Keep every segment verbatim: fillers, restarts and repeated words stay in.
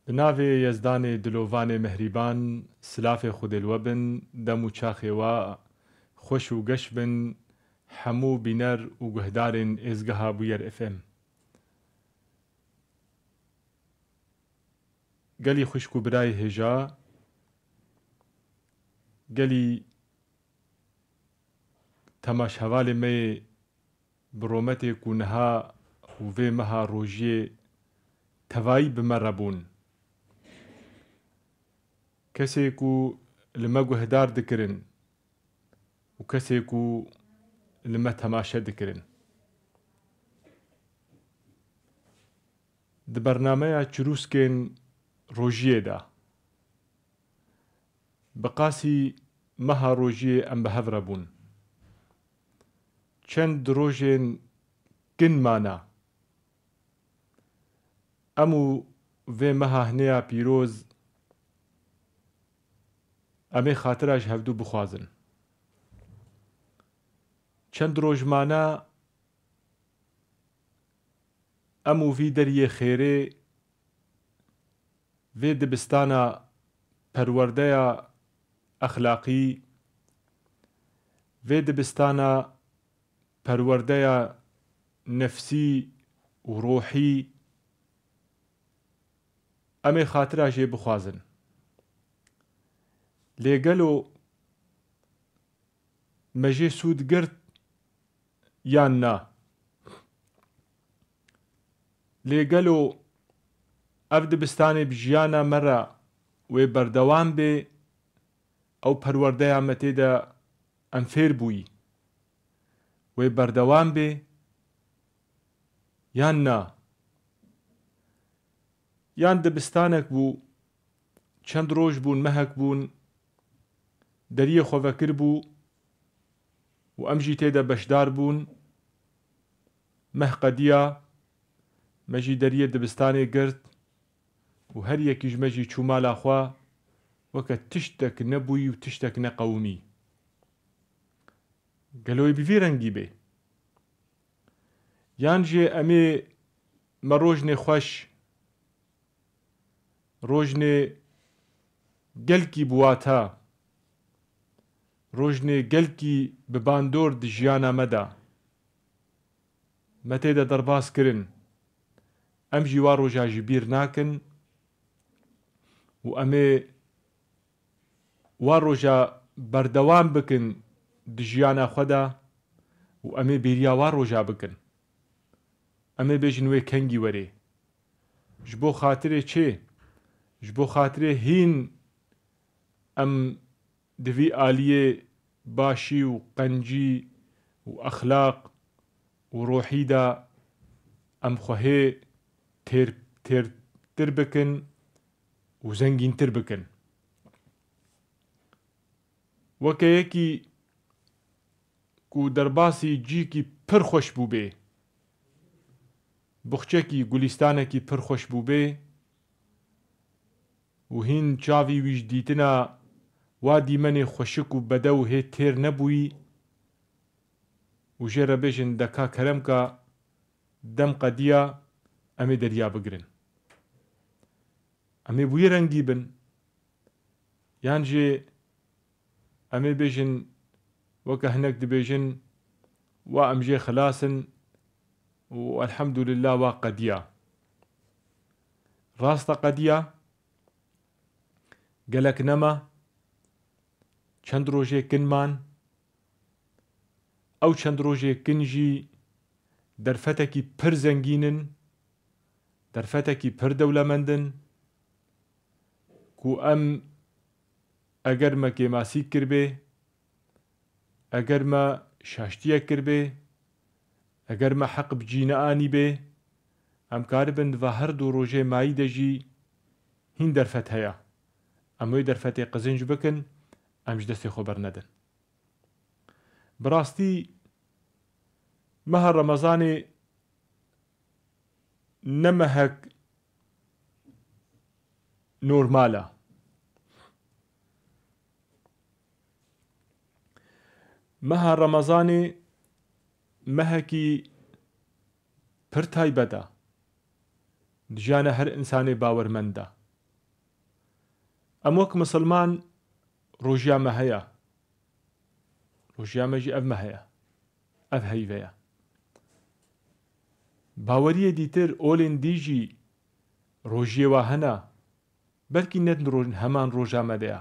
Bi navê Yezdanê dilovanê mehrîban, silafê Xwedê li we bin, dem û çaxê we xweş û geş bin, hemû bîner û guhdarên êzgeha Bûyer F M. Gelî xwişk û birayê hêja, gelî temaşhevalê me yê bi rûmetê ku niha û vê meha rojiyê tevayî bi me re bûn. Kesê ku li me guhdar dikirin û kesê ku li me temaşe dikirin. Di bernameya Çirûskên Rojiyê de, bi qasî meha rojiyê em bi hev re bûn. Çend rojên kin mana. Em û vê meha hinê ya pîroz, em ê xatira ji hevdû bixwazin. Çend roj mana, em û vî deriyê xêrê, vê dibistana perwerdeya exlaqî, vê dibistana perwerdeya nefsî û ruhî, em ê xatira jê bixwazin. Lê gelo me jê sûd girt yan na? Lê gelo ev dibistanê bi jiyana me re wê berdewam bê, ew perwerdeya me tê de em fêr bûyî, wê berdewam bê yan na? Yan dibistanek bû, çend roj bûn, mehek bûn, deriyê xwe vekiribû û em jî tê de beşdar bûn. Meh qediya, me jî deriyê dibistanê girt û her yekî ji me jî çû mala xwe, weke tiştek nebûyî û tiştek neqewimî. Gelo wê bi vî rengî bê? Yan jî em ê me rojnê xweş, rojnê gelkî bi wata, rojnê gelkî bi bandor di jiyana me de, me tê de derbas kirin, em jî wa roja ji bîr nakin û em ê wa roja berdewam bikin di jiyana xwe de û em ê bêriya wa roja bikin. Em ê bêjin wê kengî werê. Ji bo xatirê çê? Ji bo xatirê hîn em di vî aliyê başî û qencî û exlaq û ruhî de em xwe hê têr, têrtir bikin û zengîntir bikin. Weke yekî ku derbasî cîkî pir xweş bûbê, buxçekî, gulîstanekî pir xweş bûbê û hîn çavî wî ji dîtina wa dîmenê xweşik û bedew hê têr nebûyî û jê re bêjin de ka kerem ka dem qediya, em ê deriya bigirin. Em ê bi wî rengî bin. Yan jî em ê bêjin, weke hinek dibêjin, wa em jê xilas in û elhemdulillah wa qediya. Rast e qediya, gelek nema, çend rojê kin man, ew çend rojê kin jî derfetekî pir zengîn in, derfetekî pir dewlemend in ku em, eger me kêmasîk kiribê, eger me şaştiyek kiribê, eger me heq bi cî neanîbê, em karibin di va her du rojê mayî de jî hîn derfet heye. Em wê derfetê qizinc bikin, em ji destê xwe bernedin. Bi rastî meha Remezanê ne mehek normal e. Meha Remezanê mehekî pir taybet e. Di jiyana her însanê bawermend de. Em wek misilman rojiya me heye. Rojiya me jî ev me heye. Ev heyve ye. Baweriyê dîtir, olên dî jî rojiyê wa hene. Belkî ne di roj-, heman roja me de ye.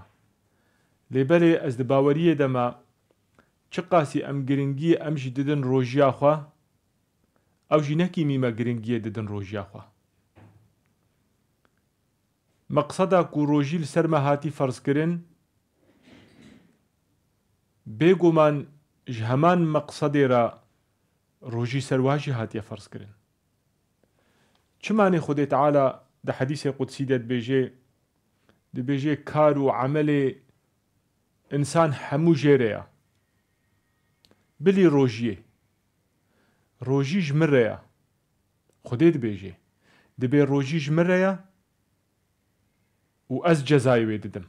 Lê belê ez di baweriyê de me, çiqasî em giringiyê em jî didin rojiya xwe, ew jî ne kîmî me giringiyê didin rojiya xwe. Meqseda ku rojî li ser me hatî ferzkirin, bêguman ji heman meqsedê re rojî ser wa jî hatiye ferzkirin. Çimanê Xwedê Teala di hedîsê qudsî de dibêje, dibêje, kar û emelê însan hemû jê re ye. Bilî rojiyê. Rojî ji min re ye. Xwedê dibêje. Dibê rojî ji min re ye û ez cezayê wê didim.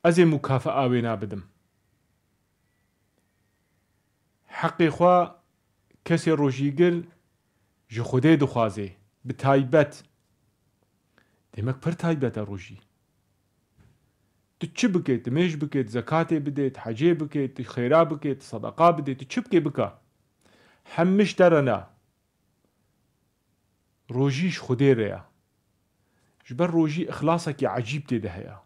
Ez ê mukafea wê nabidim. Heqê xwe kesê rojîgir ji Xwedê dixwazê, bi taybet. Demek pir taybet e rojî. Tu çi bikê, tu mêj bikê, tu zekatê bidê, tu hecê bikê, tu xêra bikê, tu sedeqa bidê, tu çi bikê bike. Hemî ji te re ne. Rojî ji Xwedê re ye. Ji ber rojî îxlasekî ecîb tê de heye.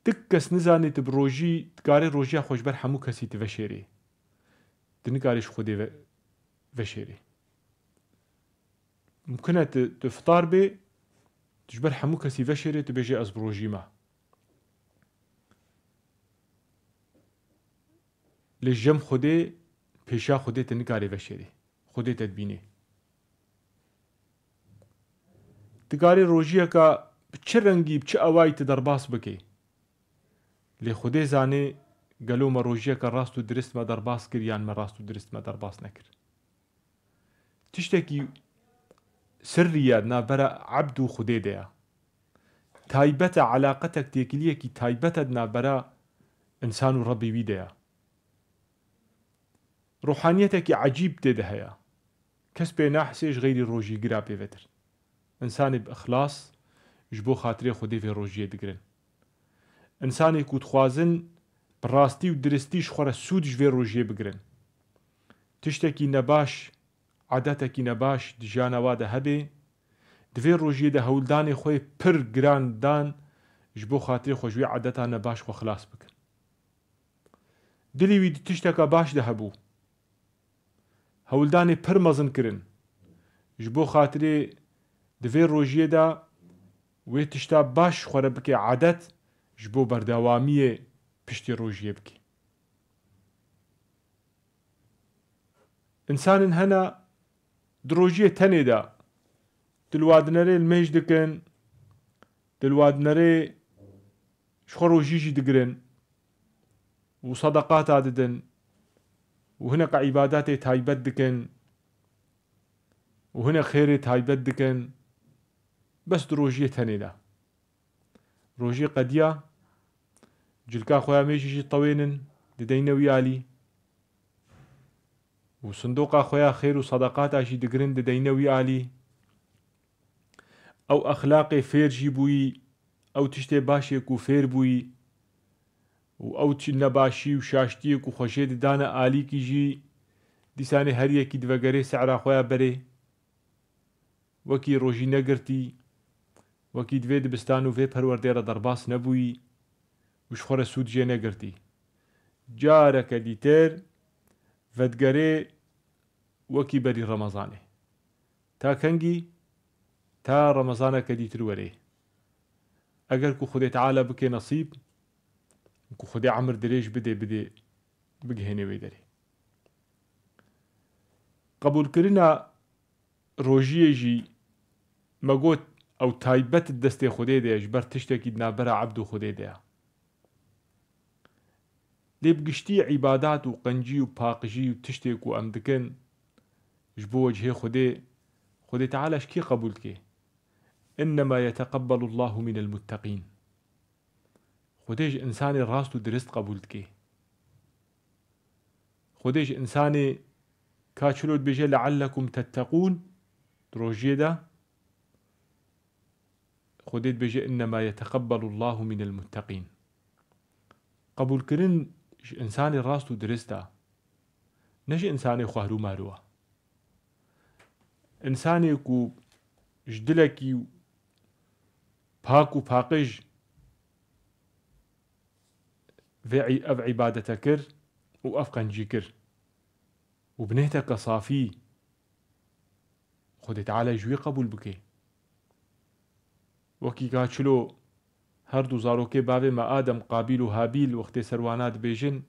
Ti kes nizanê tu bi rojî, dikarê rojiya xwe ji ber hemû kesî tu veşêrê. Tu nikarê ji Xwedê ve-, veşêrê. Mumkin e tu, tu fitar bê, tu ji ber hemû kesî veşêrê, tu bêjê ez bi rojî me. Lê jem Xwedê, pêşiya Xwedê te nikarê veşêrê. Xwedê te dibînê. Dikarê rojiyeka bi çi rengî, bi çi awayî tu derbas bikê. Lê Xwedê zanê gelo me rojiyeke rast û dirist me derbas kir yan me rast û dirist me derbas nekir. Tiştekî sirrî ye di navbera ebd û Xwedê de ye. Taybet e, eleqetek, têkiliyekî taybet e di navbera însan û Rebbê wî de ye. Ruhaniyetekî ecîb tê de heye. Kes pê nahsê ji xeyrî rojîgira pê vetir. Însanê bi îxlas ji bo xatirê Xwedê vê rojiyê digirin. Însanê ku dixwazin bi rastî û diristî ji xwe re sûd ji vê rojiyê bigirin. Tiştekî nebaş, edetekî nebaş di jiyana wa de hebe, di vê rojiyê de hewldanê xwe yê pir giran dan ji bo xatirê xwe ji wê edeta nebaş xwe xilas bikin. Dilê wî di tişteka baş de hebû. Hewldanê pir mezin kirin. Ji bo xatirê di vê rojiyê de wê tişta baş xwe re bike edet, ji bo berdewamiyê piştî rojiyê bike. Însanên hene di rojiyê tenê de dilwadnerê li mêj dikin, dilwadnerê ji xwe rojî jî digirin û sedeqata didin û hinek îbadetê taybet dikin û hinek xêrê taybet dikin, bes di rojiyê tenê de. Rojî qediya, cilka xwe ya mêjî jî tewênin, dideyne wî alî. Û sindoqa xwe ya xêr û sedeqata jî digirin, dideyne wî alî. Ew exlaqê fêr jî bûyî, ew tiştê başê ku fêr bûyî û ew çi nebaşî û şaştiyê ku xwe jê didane alîkî jî, dîsanê her yekî divegerê sehra xwe ya berê. Wekî rojî negirtî, wekî di vê dibistan û vê perwerdê re derbas nebûyî û ji xwe re sûd jê negirtî. Careke dîtir vedigerê wekî berî Remezanê. Ta kengî? Ta Remezaneke dîtir werê. Eger ku Xwedê Teala bike nesîb, ku Xwedê emir dirêj bide, bide, bigihêne wê derê. Qebûlkirina rojiyê jî me got ew taybet di destê Xwedê de ye, ji ber tiştekî di navbera ebd û Xwedê de ye. Lê bi giştî îbadat û qencî û paqijî û tiştê ku em dikin ji bo wecihê Xwedê, Xwedê Teala ji kê qebûl dike? Innema yeteqebbelullâhu minel mutteqîn. Xwedê ji însanê rast û dirist qebûl dike. Xwedê ji însanê ka çilo dibêje, "Leallekum tetteqûn", di rojiyê de, Xwedê dibêje, "Innema yeteqebbelullâhu minel mutteqîn." Qebûlkirin ji însanê rast û dirist e, ne ji însanê xwehrûmarû e. Însanê ku ji dilekî pak û paqij vê î-, ev îbadete kir û ev qencî kir û bi nêteke safî Xwedê Teala ji wî qebûl bike. Wekî ka çilo her du zarokê bavê me Adem, Qabîl û Habîl, wextê ser wana dibêjin,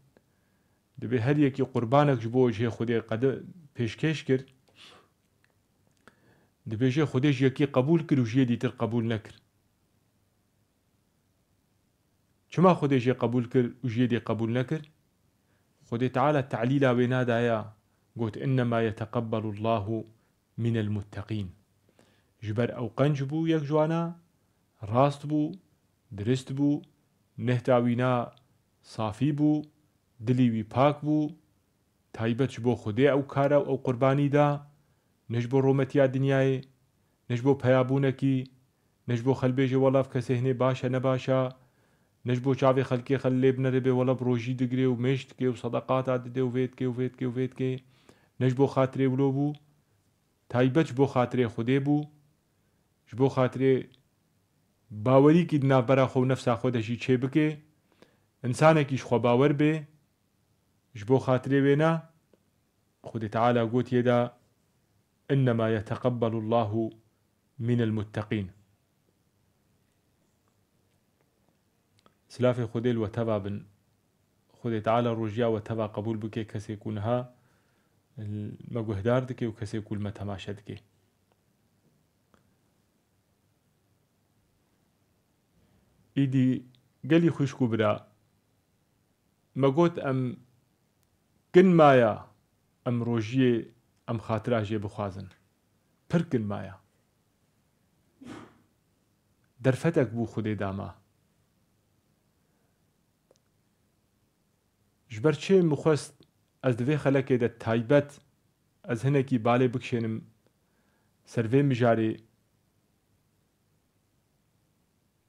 dibê her yekî qurbanek ji bo cihê Xwedê qedi-, pêşkêş kir, dibêje Xwedê ji yekî qebûl kir û ji yê dîtir qebûl nekir. Çima Xwedê jê qebûl kir û ji yê dê qebûl nekir? Xwedê Teala te'lîla wê nadaya, got, "Innema yeteqebbelullahu minel mutteqîn." Ji ber ew qenc bû yek ji wana, rast bû, dirist bû, nehta wîna safî bû, dilî wî pak bû, taybet ji bo Xwedê ew kara û ew qurbanî da, ne ji bo rometiya dinyayê, ne ji bo peyabûnekî, ne ji bo xelbêjê wela ev kesê hinê baş e, ne baş e, ne ji bo çavê xelkê xel lê binere bê wela bi rojî digirê û mêj dikê û sedeqata didê û vê dikê û vê dikê û vê dikê. Ne ji bo xatirê wilo bû, taybet ji bo xatirê Xwedê bû, ji bo xatirê bawerîkî di navbera xwe û nefsa xwe de jî çê bike, însanekî ji xwe bawer bê, ji bo xatirê wê ne, Xwedê Teala gotiye de, "Innema yeteqebbelullahu minel mutteqîn." Silafê Xwedê li we teva bin. Xwedê Teala rojiya we teva qebûl bike, kesê ku niha me guhdar dike û kesê ku li me temaşe dike. Îdî gelî xwişk û bira, me got em kin maya, em rojiyê, em xatira jê bixwazin. Pir kin maya. Derfetek bû Xwedê dama. Ji ber çi min xwest ez di vê xelekê de taybet ez hinekî balê bikişênim ser vê mijarê.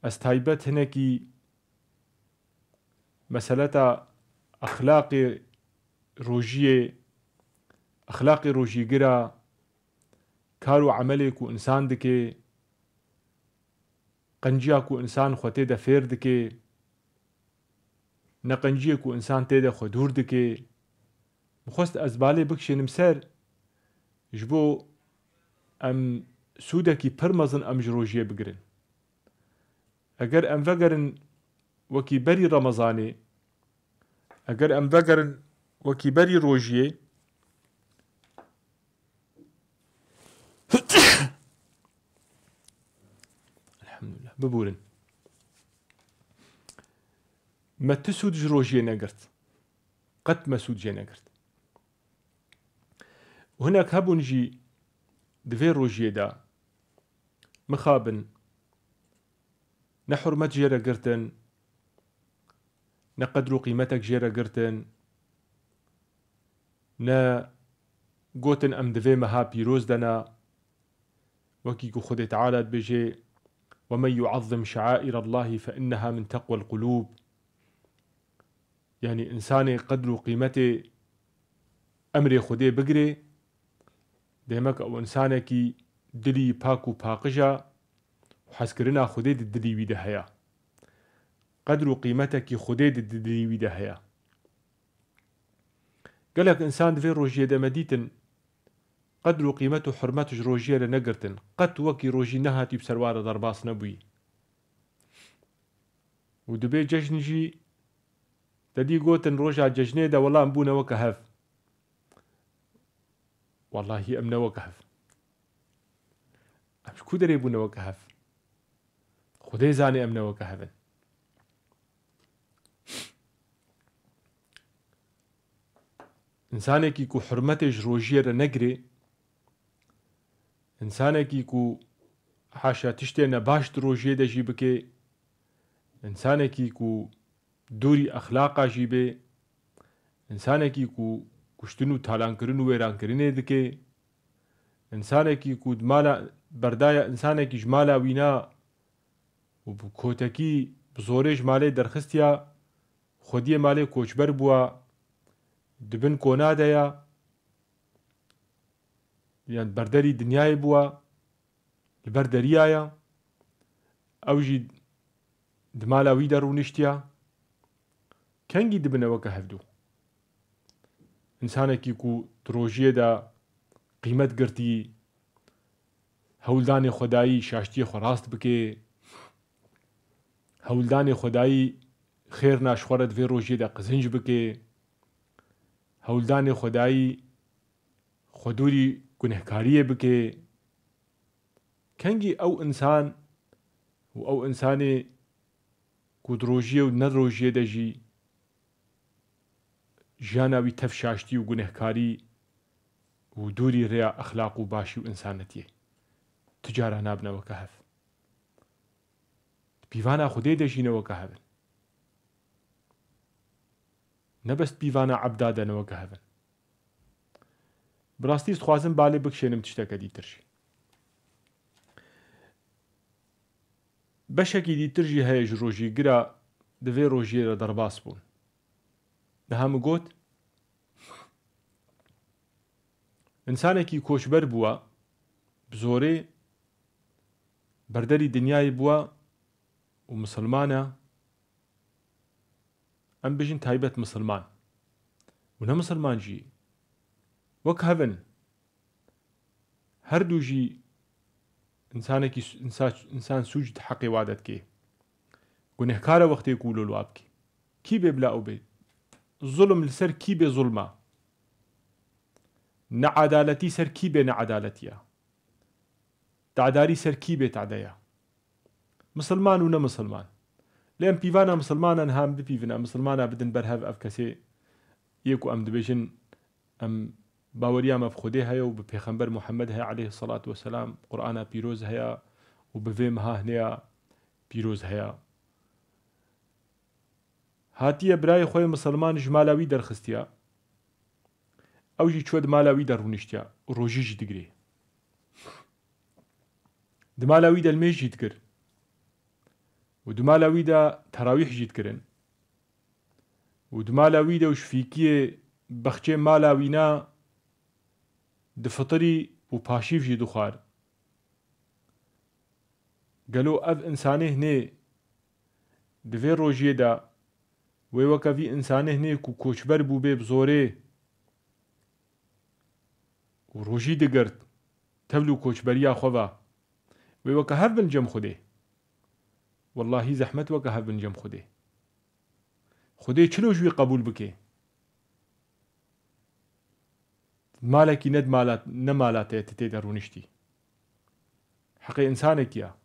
Ez taybet hinekî meseleta exlaqê rojiyê, exlaqê rojîgira, kar û emelê ku însan dike, qenciya ku însan xwe tê de fêr dike, ne qenciyê ku însan tê de xwe dûr dike. Min xwest ez balê bikişênim ser, ji bo em sûdekî pir mezin em ji rojiyê bigirin. Eger em vegerin wekî berî Remezanê, eger em vegerin wekî berî rojiyê, Elhamdülillah. Bibûrin. Me tu sûd ji rojiyê negirt. Qet me sûd jê negirt. Û hinek hebûn jî di vê rojiyê de mixabin, ne hurmet jê re girtin, ne qedr û qîmetek jê re girtin, ne gotin em di vê meha pîroz de ne, wekî ku Xwedê Teala dibêje, "Ve men yuazzim şair Allahî fe inneha min teqwel qulûb." Yanî însanê qedr û qîmetê emrê Xwedê bigirê, demek ew însanekî dilî pak û paqij e û hezkirina Xwedê di dilî wî de heye. Qedr û qîmetekî Xwedê di, di dilî wî de heye. Gelek însan di vê rojiyê de me dîtin, qedr û qîmet û hurmet ji rojiyê re negirtin. Qet wekî rojî nehatî bi ser wan re derbas nebûyî. Û dibê cejn jî, te dî gotin roja cejnê de wela em bûne weke hev. Wellahî em ne weke hev. Em ji ku derê bûne weke hev? Xwedê zanê em ne weke hev in. Însanekî ku hurmetê ji rojiyê re negirê, însanekî ku haşa tiştê nebaş di rojiyê de jî bike, însanekî ku dûrî exlaqa jî bê, însanekî ku kuştin û talankirin û wêrankirinê dike, însanekî ku di mala, berdaya însanekî ji mala wîna û bi kotekî, bi zorê ji malê derxistiya, xwediyê malê koçber bûwa, di bin kona de ya, yan berderî dinyayê bûwa, li ber deriyaya, ew jî di mala wî de rûniştiya. Kengî dibine weke hevdû? Însanekî ku di rojiyê de qîmet girtî, hewldanê xwedayî şaştiyê xwe rast bike, hewldanê xwedayî xêrna ji xwe re di vê rojiyê de qizinc bike, hewldanê xwedayî xwe dûrî gunehkariyê bike. Kengî ew însan û ew însanê ku di rojiyê û ne rojiyê de jî jiyana wî tev şaştî û gunehkarî û dûrî rêya exlaq û başî û însanetiyê, tu cara nabine weke hev. Di pîvana Xwedê de jî ne weke hev in. Ne bes di pîvana ebda de ne weke hev in. Bi rastî ez dixwazim balê bikişênim tişteke dîtir jî. Beşekî dîtir jî heye ji rojîgira di vê rojiyê de derbas bûn. Niha min got, însanekî koçber bûwa, bi zorê berderî dinyayê bûwa û misilman e, em bijin taybet misilman û ne misilman jî, wek hev in. Her du jî însanekî su-, însa-, însan sûc di heqê wa de dike. Gunehkar e wextê ku lol wa bike. Kî bê bila ew bê? Zulm li ser kî bê zulm a? Needaletî ser kî bê needaletî ya? Te'darî ser kî bê te'de ya? Misilman û ne misilman. Lê em pîvana misilmanan ha em bipîvin, em misilmana bidin ber hev, ev kesê yê ku em dibêjin, em baweriya me bi Xwedê heye û bi Pêxember Muhammed heye aleyhisselatu vesselam, Qur'ana pîroz heye û bi vê meha hinê ya pîroz heye. Hatiye birayê xwe yê misilman ji mala wî derxistiya. Ew jî çûye di mala wî de rûniştiya û rojî jî digirê. Di mala wî de limêj jî dikir. Û di mala wî de terawîh jî dikirin. Û di mala wî de û ji fîkiyê bexçê mala wî na difitirî û paşîv jî dixwar. Gelo ev însanê hinê di vê rojiyê de wê weke vî însanê hinê ku koçber bûbê bi zorê û rojî digirt, tevlî koçberiya xwe ve, wê weke hev bin cem Xwedê? Wellahî zehmet weke hev bin cem Xwedê. Xwedê çilo ji wî qebûl bike? Malekî ne di mala, ne mala te ye, tu tê de rûniştî. Heqê însanekî ya.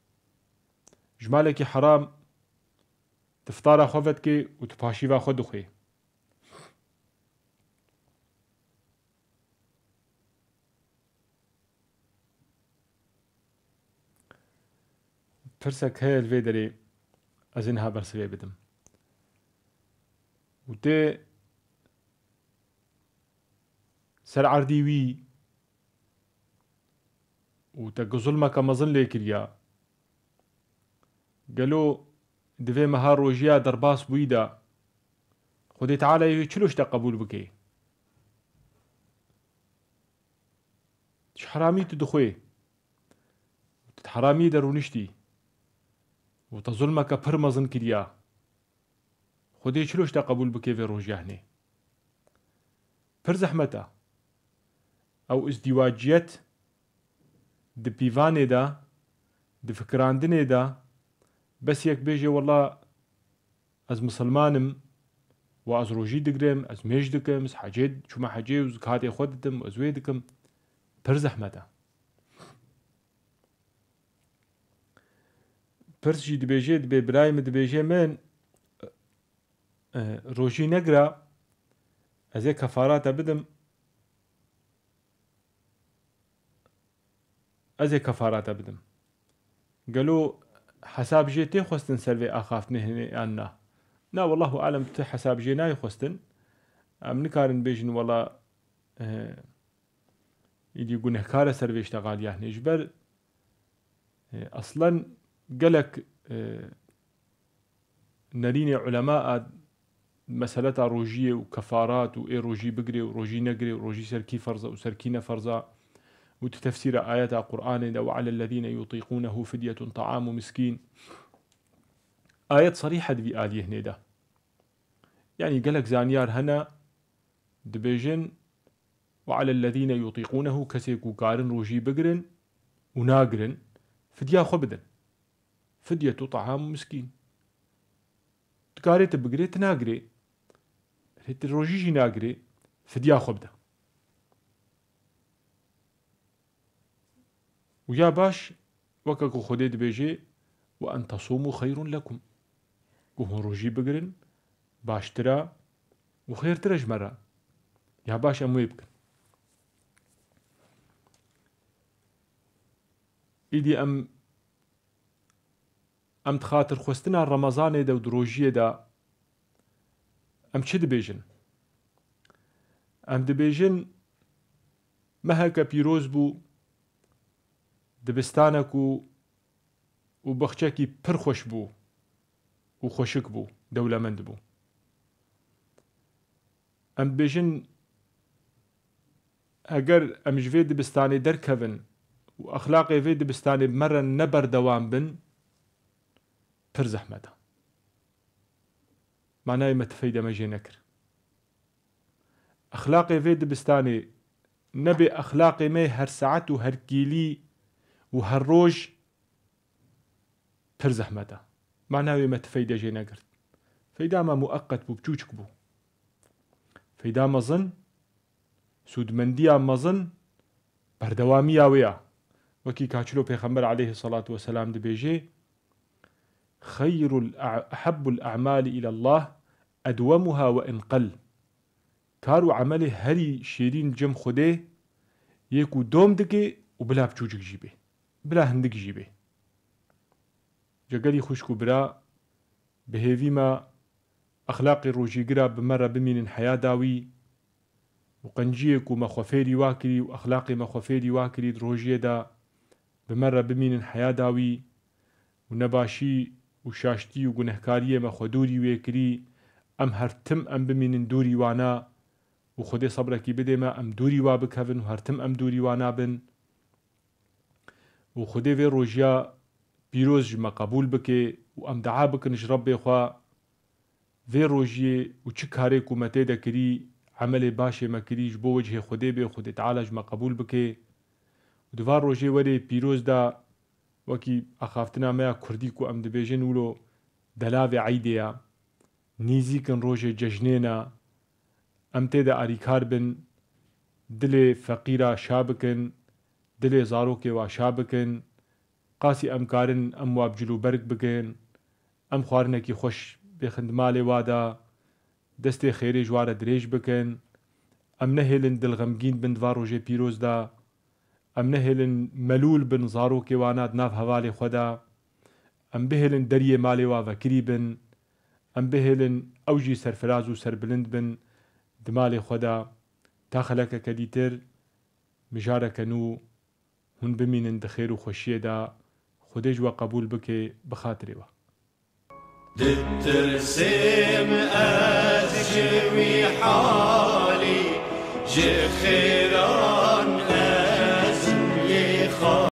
Ji malekî heram tu fitara xwe vedikê û tu paşîva xwe dixwê. Pirsek heye li vê derê, ez ê niha bersivê bidim. Û tê ser erdî wî û te ku zulmeke mezin lê kiriya. Gelo di vê meha rojiya derbas bûyî de Xwedê Teala yê wê çilo ji te qebûl bike? Ji heramî tu dixwê. Tu di heramiyê de rûniştî û te zulmeke pir mezin kiriya. Xwedê çilo ji te qebûl bike vê rojiya hinê? Pir zehmet e. Ew îzdîwaciyet di pîvanê de, di fikirandinê de, bes yek bêje, wela ez misilman im, wa ez rojî digirim, ez mêj dikim, ez hecê, çûme hecê û zikatê xwe didim, ez wê dikim. Pir zehmet e. Pirs jî dibêje, dibê birayê min dibêje, min, e, rojî negira, ez ê kefarata bidim. Ez ê kefarata bidim. Gelo hesab jê tê xwestin ser vê axaftinê hinê yan na? Na, wallahu alem, tu hesab jê nayê xwestin. Em nikarin bêjin, wela, e, îdî gunehkar e ser vê îştexaliya hinê. Ji ber, e, eslen gelek e, nerînê ulema a meseleta rojiyê û kefarat û ê rojî bigirê û rojî negirê û rojî ser kî ferz e û ser kî ne ferz e û tu tefsîra ayeta Qur'anê de, "Ve alellezîne yutîqûnehu fidyetun ta'amu miskîn." Ayet serîh e di vî aliyê hinê de. Yanî gelek zanyar hene, dibêjin, "Ve alellezîne yutîqûnehu", kesê ku karin rojî bigirin û nagirin, fidya xwe bidin. Fidyetu ta'amu miskîn. Dikarê tu bigirê, tu nagirê. Erê tu rojî jî nagirê, fidya xwe bide. Û ya baş, weke ku Xwedê dibêje, "Ve en tesûmû xeyrun lekum." Ku hûn rojî bigirin, baştir e û xêrtir e ji me re. Ya baş em wê bikin. Îdî em, em di xatirxwestina Remezanê de û di rojiyê de em çi dibêjin? Em dibêjin, meheke pîroz bû, dibistanek û, û bexçekî pir xweş bû û xweşik bû, dewlemend bû. Em dibêjin, eger em ji vê dibistanê derkevin û exlaqê vê dibistanê bi me re ne berdewam bin, pir zehmet e. Manayê me ti feyde me jê nekir. Exlaqê vê dibistanê nebê exlaqê me her saet û her kîlî û her roj, pir zehmet e. Manayê me ti feyde jê negirt. Feyda me mueqet bû, biçûçik bû. Feyda mezin, sûdmendiya mezin, berdewamiya wê ya. Wekî ka çilo Pêxember aleyhisselatu vesselam dibêje, "Xeyrul a-, ehabbul a'mali ilallah edwemuha ve in qel." Kar û emelê herî şêrîn cem Xwedê yê ku dom dike û bila biçûcik jî bê. Bila hindik jî bê. Cegelî xwişk û bira, bi hêvî me exlaqê rojîgira bi me re bimînin heya dawî û qenciyê ku me xwe fêrî wa kirî û exlaqê me xwe fêrî wa kirî di rojiyê de bi me re bimînin heya dawî û nebaşî û şaştî û gunehkariyê me xwe dûrî wê kirî, em her tim em bimînin dûrî wana û Xwedê sebrekî bidê me, em dûrî wa bikevin û her tim em dûrî wana bin. Û Xwedê vê rojiya pîroz ji me qebûl bike û em dua bikin ji Rebbê xwe, vê rojiyê û çi karê ku me tê de kirî, emelê başê me kirî, ji bo wecihê Xwedê bê, Xwedê Teala ji me qebûl bike. Û di van rojê werê pîroz de, wekî axaftina me ya kurdî ku em dibêjin wilo delavê eydê ya, nîzîk in rojê cejnê ne, em tê de alîkar bin, dilê feqîra şa bikin, dilê zarokê wa şa bikin, qasî em karin em wa bi cilûberg bikin, em xwarinekî xweş bêxin di malê wa de, destê xêrê ji wa re dirêj bikin, em nehêlin dilxemgîn bin di va rojê pîroz de, em nehêlin melûl bin zarokê wana di nav hevalê xwe de, em bihêlin deriyê malê wa vekirî bin, em bihêlin ew jî serfiraz û serbilind bin di malê xwe de, ta xelekeke dîtir, mijareke nû, hûn bimînin di xêr û xweşiyê de, Xwedê ji we qebûl bike, bi xatirê we. Ditirsêm ez ji wî halî, ji xêra